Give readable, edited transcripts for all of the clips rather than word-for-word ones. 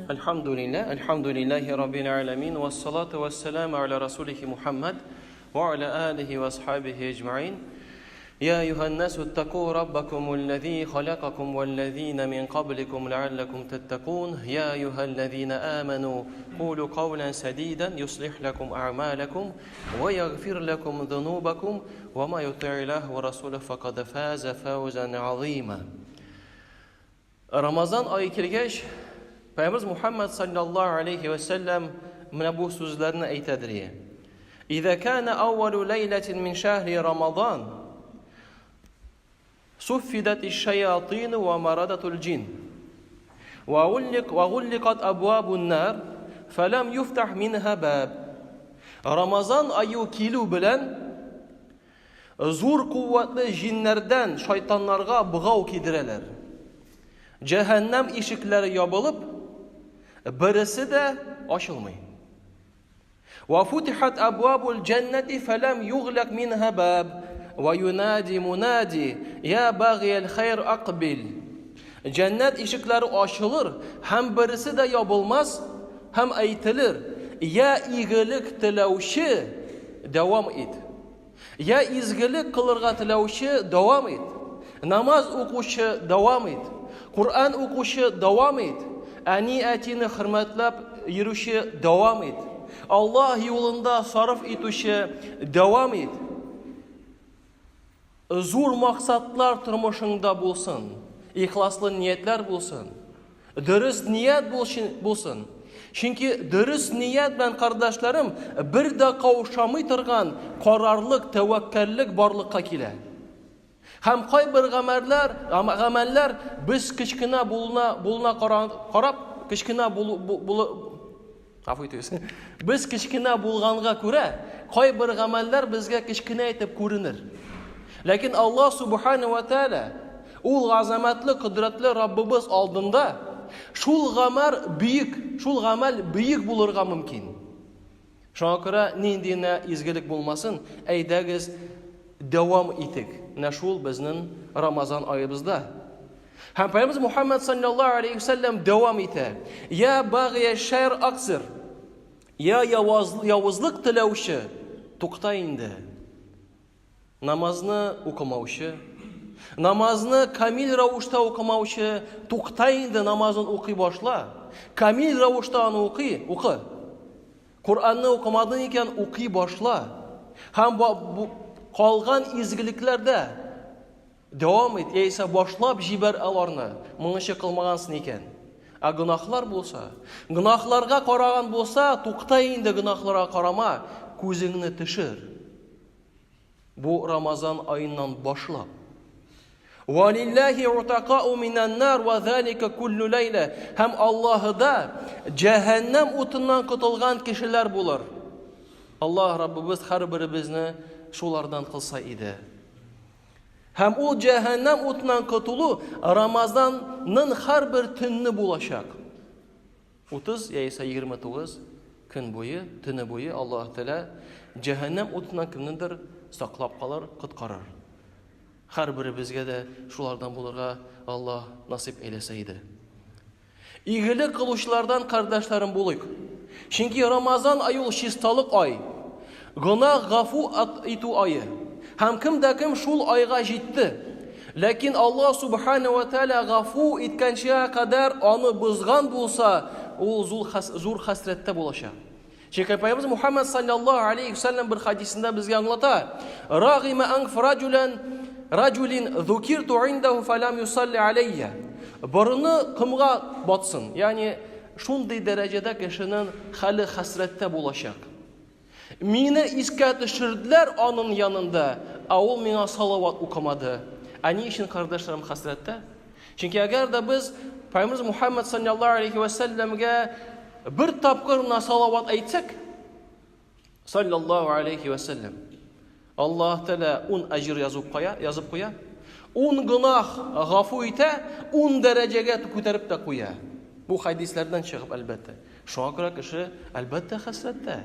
الحمد لله الحمد لله رب العالمين والصلاة والسلام على رسوله محمد وعلى آله وأصحابه أجمعين يا أيها الناس اتقوا ربكم الذي خلقكم والذين من قبلكم لعلكم تتقون يا أيها الذين آمنوا قولوا قولا سديدا يصلح لكم أعمالكم ويغفر لكم ذنوبكم وما يطع الله ورسوله فقد فاز فوزا عظيما Рамазан ае килгәч, Пәйгамбәребез Мухаммад саллаллаһу алейхи ва сәлләм менә бу сүзләрне әйтәдер. Иза кана аввалу ләйләтин мин шәһри Рамазан суффидат аш-шаятин ва марадатул җин ва уллик ва гулликат абвабун нар фалам юфтах минха баб. Рамазан ае килү белән Зур куәтле җиннәрдән шайтаннарга богау кидерәләр. Җәһәннәм ишекләре ябылып, бересе дә ачылмый. Ва футихат абвабул җәннәти фәләм юглак минһа баб ва юнади мунади я багияль хайр акбил. Җәннәт ишекләре ачылыр һәм бересе дә ябылмас һәм әйтелер: Я игелек теләүче, дәвам ит. Я изгелек кылырга теләүче, дәвам ит. Намаз укучы, дәвам ит. Коръән укучы, дәвам ит. Әни-әтине хөрмәтләп йөрүче, дәвам ит. Аллаһ юлында сарыф итүче, дәвам ит. Зур максатлар тормышыңда булсын, ихласлы ниятләр булсын. Дөрес ният булсын. Чөнки дөрес ният белән, кардәшләрем, бер дә каушамый торган карарлык, тәвәккәллек барлыкка килә. Һәм кайбер гамәлләр, гамәлләр без кечкенә булуына, булуына карап, кечкенә булу, булу, Гафу итегез. Без кечкенә булганга күрә, кайбер гамәлләр безгә кечкенә итеп күренер. Ләкин Аллаһ субхана ва тааля ул газамәтле, кодрәтле Раббыбыз алдында шул гамәл бөек, шул гамәл бөек булырга мөмкин. Шуңа күрә нинди генә изгелек булмасын, әйдәгез дәвам итик. Менә шул безнең Рамазан аебызда. Һәм Пәйгамбәребез Мухаммад саллаллаһу алейхи вәсәлләм дәвам итә. Я багия шәр аксир. Я явызлык теләүче, тукта инде. Намазны укымаучы, намазны камил рәвештә укымаучы, тукта инде, намазын укый башла. Камил рәвештә аны укый, укы. Коръәнне укымадың икән, укый башла. Һәм калган изгелекләрдә Дәвам ит, яисә башлап җибәр аларны, моңынчы кылмагансың икән. Ә гөнаһлар булса, гөнаһларга караган булса, тукта инде гөнаһларга карама, күзеңне төшер. Бу Рамазан аеннан башлап. Валиллахи утакау минән нар ва залика куллу ләйлә. Һәм Аллаһыда җәһәннәм утыннан котылган кешеләр булыр. Аллаһ Раббыбыз һәрберебезне шулардан кылса иде. Һәм ул җәһәннәм утыннан котылу Рамазанның һәрбер төнне булачак. 30 яисә 29 көн буе, төне буе Аллаһ Тәгалә җәһәннәм утыннан кемнедер саклап калыр, коткарыр. Һәрберебезгә дә шулардан булырга Аллаһ насыйп әйләсә иде. Игелек кылучылардан кардәшләрем булыйк. Чөнки Рамазан ае ул чисталык ай. Гөнаһ гафу итү ае. Һәм кем дә кем шул айга җитте. Ләкин Аллаһ субхана ва тааля гафу иткәнчегә кадәр аны бозган булса, ул зур хәсрәттә булачак. Чөнки Пәйгамбәребез Мухаммад саллаллаһу алейхи вәсәлләм бер хадисендә безгә аңлата: "Рагима анф раджулан раджулин зукирту индаху фалам юсалли алейя". Борыны комга батсын. Ягъни шундый дәрәҗәдә кешенең хәле хәсрәттә булачак. Мине искә төшерделәр аның янында, ә ул миңа салават укымады. Ә ни өчен кардәшләрем хәсрәттә? Чөнки әгәр дә без Пәйгамбәребез Мухаммад саллаллаһу алейхи вәсәлләмгә бер тапкыр гына салават әйтсәк, саллаллаһу алейхи вәсәлләм, Аллаһ Тәгалә ун әҗер язып куя, язып куя. Ун гөнаһ гафу итә, ун дәрәҗәгә күтәреп тә куя. Бу хәдисләрдән чыгып, әлбәттә. Шуңа күрә кеше, әлбәттә, хәсрәттә.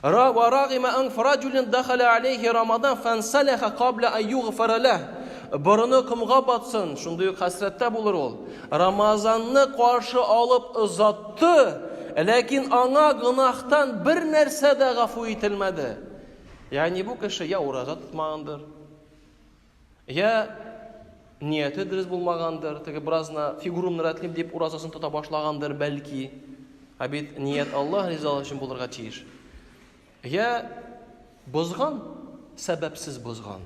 Ва рагима анф раджулин дахаля алейхи Рамадан фансалаха кабла ан югфара лах. Борыны комга батсын, шундый ук хәсрәттә булыр ул. Рамазанны каршы алып озатты, ләкин аңа гөнаһтан бер нәрсә дә гафу ителмәде. Ягъни бу кеше я ураза тотмагандыр, я нияте дөрес булмагандыр, теге беразына фигурымны рәтлим дип уразасын тота башлагандыр, бәлки. Ә бит ният Аллаһ ризалыгы өчен булырга тиеш. Я бозган, сәбәпсез бозган.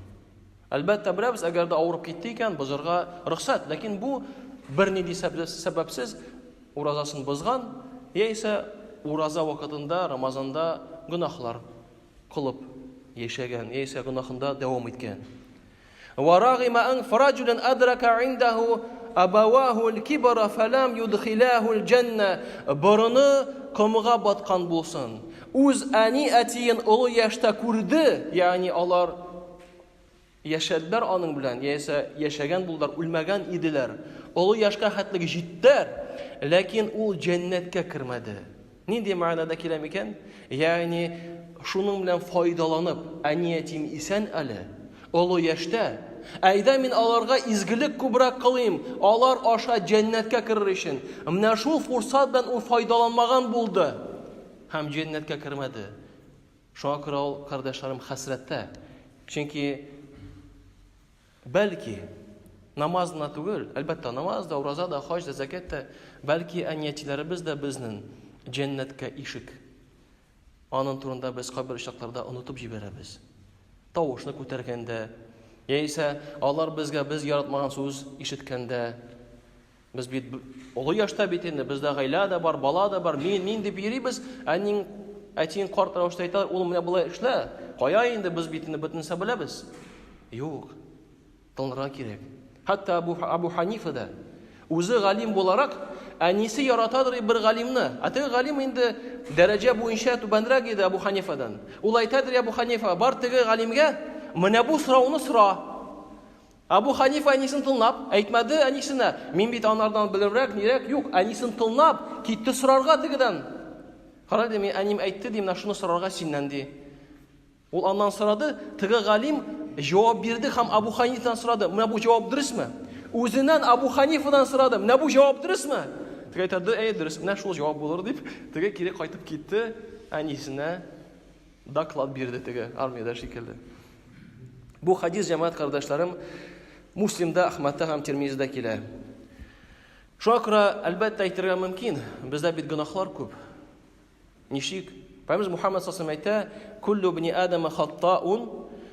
Әлбәттә, беләбез, әгәр дә авырып китте икән, бозырга рөхсәт. Ләкин бу бернинди сәбәпсез уразасын бозган, яисә ураза вакытында, Рамазанда гөнаһлар кылып яшәгән, яисә гөнаһында дәвам иткән. Варагима анф раджулан адрака индаху абаваху аль-кибара фалам юдхилаху аль-джанна. Борыны комга баткан булсын. Үз әни әтиен олы яшьтә күрде, ягъни алар яшәделәр аның белән, яисә яшәгән булдылар, үлмәгән иделәр. Олы яшькә хәтлек җиттеләр, ләкин ул җәннәткә кермәде. Нинди мәгънәдә килә микән? Ягъни шуның белән файдаланып, әни әтием исән әле, олы яшьтә, әйдә мин аларга изгелек күбрәк кылыйм, алар аша җәннәткә керер өчен. Менә шул фурсат белән ул файдаланмаган булды һәм җәннәткә кермәде. Шуңа күрә ул, кардәшләрем, хәсрәттә. Чөнки Бәлки, намаз гына түгел, әлбәттә, намаз да, ураза да, хаҗ да, зәкят тә, бәлки әни-әтиләребез дә безнең җәннәткә ишек. Аның турында без кайбер очракларда онытып җибәрәбез. Тавышны күтәргәндә, яисә алар безгә без яратмаган сүз ишеткәндә, Без бит олы яшьтә бит инде, бездә гаилә дә бар, бала да бар, мин, мин дип йөрибез. Әниң, әтиең карт рәвештә әйтә, улым, менә болай эшлә. Кая инде, без бит инде бөтен нәрсә беләбез. Юк. Тыңларга кирәк. Хәтта Абу, Абу Ханифа да үзе галим буларак, әнисе яратадыр бер галимне. Ә теге галим инде дәрәҗә буенча түбәнрәк иде Абу Ханифадан. Ул әйтәдер Абу Ханифа, бар теге галимгә менә бу сорауны сора. Әбу Ханифа әнисен тыңлап, әйтмәде әнисенә, мин бит анардан белемрәк, нирәк, юк, әнисен тыңлап, китте сорарга тегедән. Кара, ди, мин әним әйтте, ди, менә шуны сорарга синнән, ди. Ул аннан сорады, теге галим җавап бирде һәм Абу Ханифадан сорады, менә бу җавап дөресме? Үзеннән Абу Ханифадан сорады, менә бу җавап дөресме? Теге әйтә, әй, дөрес, менә шул җавап булыр дип, теге кире кайтып китте әнисенә. Доклад бирде теге армиядә шикелле. Бу хадис җәмәгать кардәшләрем Муслимда, Әхмәттә һәм Тирмизидә килә. Шуңа күрә, әлбәттә, әйтергә мөмкин, бездә бит гөнаһлар күп. Ничек? Пәйгамбер Мухаммад саллаллаху әйтә, "Куллу бни Адама хаттаун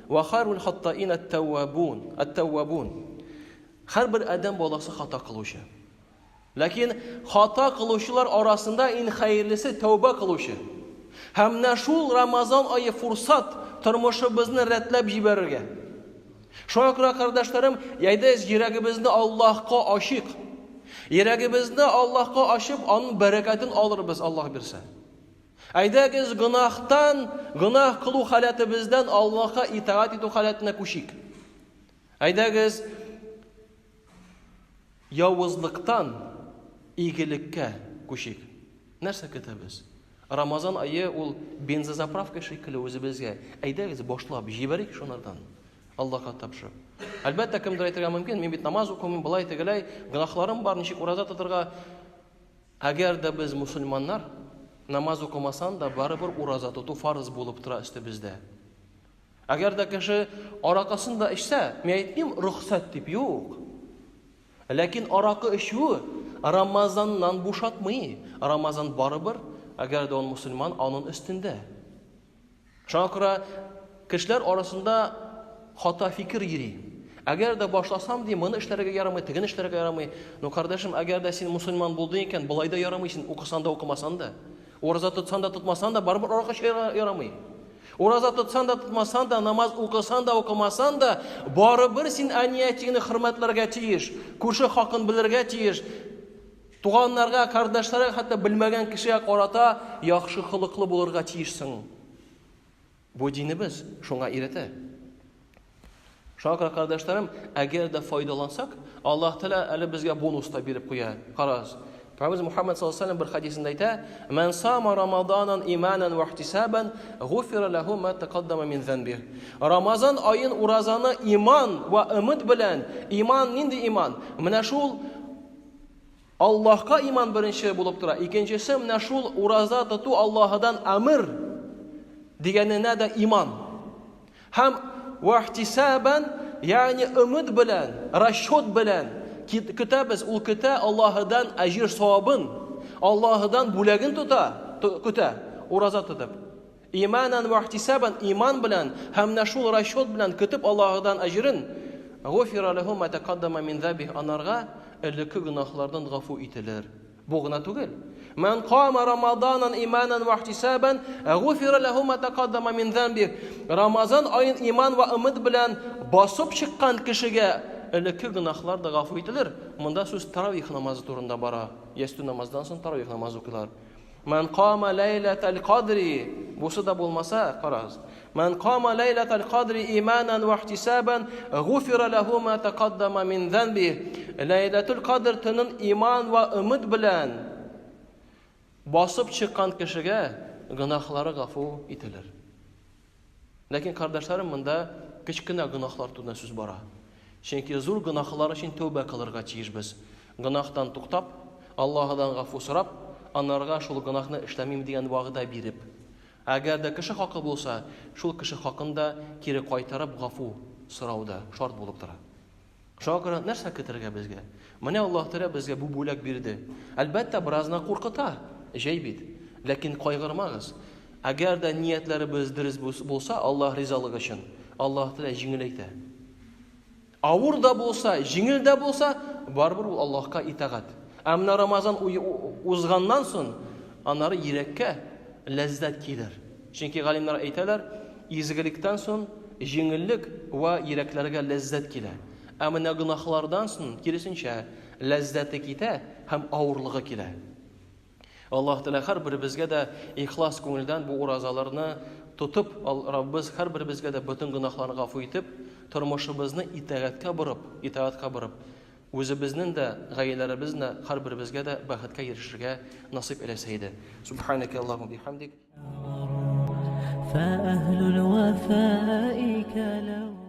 ва хайрул хаттаин ат-таввабун." Ат-таввабун. Һәрбер адәм баласы хата кылучы. Ләкин хата кылучылар арасында иң хәерлесе тәүбә кылучы. Һәм менә шул Рамазан ае фурсат тормышыбызны рәтләп җибәрергә. Шуңа күрә, кардәшләрем, әйдәгез йөрәгебезне Аллаһка ачыйк. Йөрәгебезне Аллаһка ачып, аның бәрәкәтен алырбыз, Аллаһ бирсә. Әйдәгез гөнаһтан, гөнаһ кылу халәтебездән Аллаһка итагать итү халәтенә күчик. Әйдәгез Явызлыктан игелеккә күчик. Нәрсә көтәбез? Рамазан ае ул бензозаправка шикелле үзебезгә. Әйдәгез, башлап җибәрик шунардан. Аллаһка тапшырып. Әлбәттә, кемдер әйтергә мөмкин, мин бит намаз укымыйм, болай тегеләй, гөнаһларым бар, ничек ураза тотырга? Әгәр дә без мусульманнар, намаз укымасан да, барыбер ураза тоту фарыз булып тора өстебездә. Әгәр дә кеше аракысын да эчсә, мин әйтмим рөхсәт дип, юк. Ләкин аракы эчүе Рамазаннан бушатмый. Рамазан барыбер, әгәр дә ул мусульман, аның өстендә. Шуңа күрә кешеләр арасында хата фикер йөри. Әгәр дә башласам, ди, моны эшләргә ярамый, тегене эшләргә ярамый. Ну, кардәшем, әгәр дә син мусульман булдың икән, болай да ярамый син, укысан да, укымасан да. Ураза тотсан да, тотмасан да, барыбер аракы эчәргә ярамый. Ураза тотсан да, тотмасан да, намаз укысан да, укымасан да, барыбер син әни-әтиеңне хөрмәтләргә тиеш, күрше хакын белергә тиеш. Туганнарга, кардәшләргә, хәтта белмәгән кешегә карата яхшы холыклы булырга тиешсең. Бу динебез шуңа өйрәтә. Шуңа күрә, кардәшләрем, әгәр дә файдалансак, Аллаһ Тәгалә әле безгә бонус та биреп куя. Карагыз. Пәйгамбәребез Мухаммад саллаллаһу алейһи бер хадисендә әйтә: "Ман сама Рамаданан иманан ва ихтисабан, гуфира лаху ма тaqaddama мин занби". Рамазан аен уразаны иман ва өмет белән, иман нинди иман? Менә шул Аллаһка иман беренче булып тора. Икенчесе менә шул ураза тоту Аллаһыдан әмер дигәненә дә иман. Һәм вахтисабан, ягъни өмет белән, расчет белән көтәбез, ул көтә Аллаһыдан әҗир савабын, Аллаһыдан бүләген тота, көтә, ураза тотып. Иманан вахтисабан, иман белән һәм менә шул расчет белән көтеп Аллаһыдан әҗерен, гуфира лаху ма тақаддама мин забих, анарга элекке гөнаһлардан гафу ителер. Бу гына түгел. Ман кама Рамаданан иманан ва ихтисабан, гуфира лаху ма тақаддама мин замби. Рамазан аен иман ва өмет белән басып чыккан кешегә элекке гөнаһлар да гафу ителер. Монда сүз таравих намазы турында бара. Ястү намаздан соң таравих намазы укыйлар. Ман кама ләйләтәл кадри, бусы да булмаса, карагыз. Ман кама ләйләтәл кадри иманан ва ихтисабан, гуфира лаху ма тақаддама мин занби. Ләйләтул кадр төнен иман ва өмет белән басып чыккан кешегә гөнаһлары гафу ителер. Ләкин, кардәшләрем, монда кечкенә гөнаһлар турында сүз бара. Чөнки зур гөнаһлар өчен тәүбә кылырга тиешбез. Гөнаһтан туктап, Аллаһыдан гафу сорап, анарга шул гөнаһны эшләмим дигән вәгъдә биреп. Әгәр дә кеше хакы булса, шул кеше хакын да кире кайтарып гафу сорау да шарт булып тора. Шуңа күрә нәрсә көтәргә безгә? Менә Аллаһ Тәгалә безгә бу бүләк бирде. Әлбәттә, беразына куркыта, җәй бит. Ләкин кайгырмагыз. Әгәр дә ниятләребез дөрес булса, Аллаһ ризалыгы өчен, Аллаһ Тәгалә җиңеләйтә. Авыр да булса, җиңел дә булса, барыбер ул Аллаһка итагать. Ә менә Рамазан узганнан соң, аннары йөрәккә ләззәт килер. Чөнки галимнәр әйтәләр, изгелектән соң җиңеллек вә йөрәкләргә ләззәт килә. Ә менә гөнаһлардан соң, киресенчә, ләззәте китә һәм авырлыгы килә. Аллаһ Тәгалә һәрберебезгә дә ихлас күңелдән бу уразаларны тотып, Раббыбыз һәрберебезгә дә бөтен гөнаһларны гафу итеп, тормышыбызны итагатькә борып, итагатькә борып, үзебезнең дә, гаиләләребезнең дә һәрберебезгә дә бәхеткә ирешергә насыйп әйләсә иде. Субханакә Аллаһумма бихамдик. فأهل الوفاء كلو